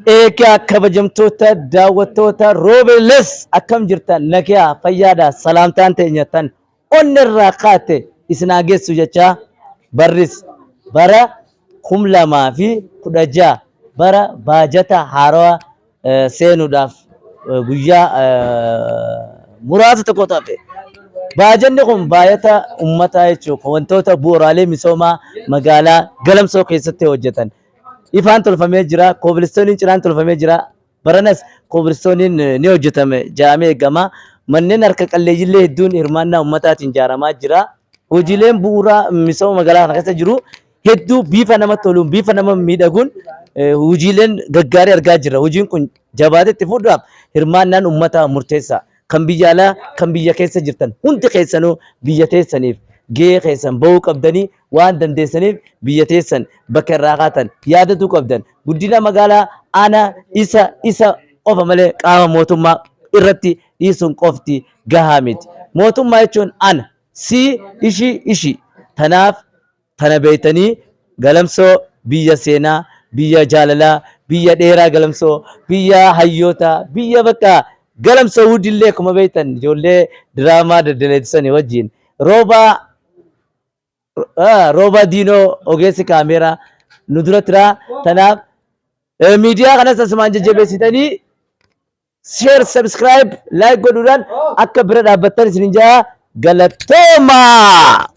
Eegaa kabajamtoota daawwattoota Roobeeles akkam jirtan nagaa fayyaadha salaamtaan teenya tan onnee irraa kaate isin haa geessu jechaa barris bara 2016 bara baajata haarawaa seenuudhaaf guyyaa muraasa tokkotu hafe. Baajanni kun baay'ata uummataa jechuudha. Wantoota bu'uuraalee misoomaa magaalaa Galamsoo keessatti hojjetan. Ifaan tolfamee jira, koobilistooniin cinaan tolfamee jira. Baranas koobilistooniin ni hojjetame jedhamee eegama. Manneen harka qalleeyyiillee hedduun hirmaannaa uummataatiin ijaaramaa jira. Hojiileen bu'uuraa misooma magaalaa kana keessa jiru hedduu bifa nama toluun bifa nama miidhaguun hojiileen gaggaarii argaa jirra. Hojiin kun jabaatee itti fuudhuudhaaf hirmaannaan uummataa murteessaa. Kan biyya alaa kan biyya keessa jirtan hundi keessanuu biyya teessaniif gahee keessan bahuu qabdanii waan dandeessaniif biyya teessan bakka irraa kaatan yaadatuu qabdan. Guddina magaalaa ana isa isa qofa malee qaama mootummaa irratti dhiisuun qofti gahaa miti. Mootummaa jechuun ana, si, ishii, ishii. Tanaaf tana beeytanii Galamsoo biyya seenaa, biyya jaalalaa, biyya dheeraa Galamsoo, biyya hayyootaa, biyya bakka Galamsoo Wudillee akkuma beektan ijoollee diraamaa daddaleessanii wajjin roobaa roobaa diinoo ogeessi kaameeraa nu dura tura. Tanaaf miidiyaa kanas asumaan jajjabeessitanii share, subscribe, like godhuudhaan akka bira dhaabbattan isinin jaa galatoomaa.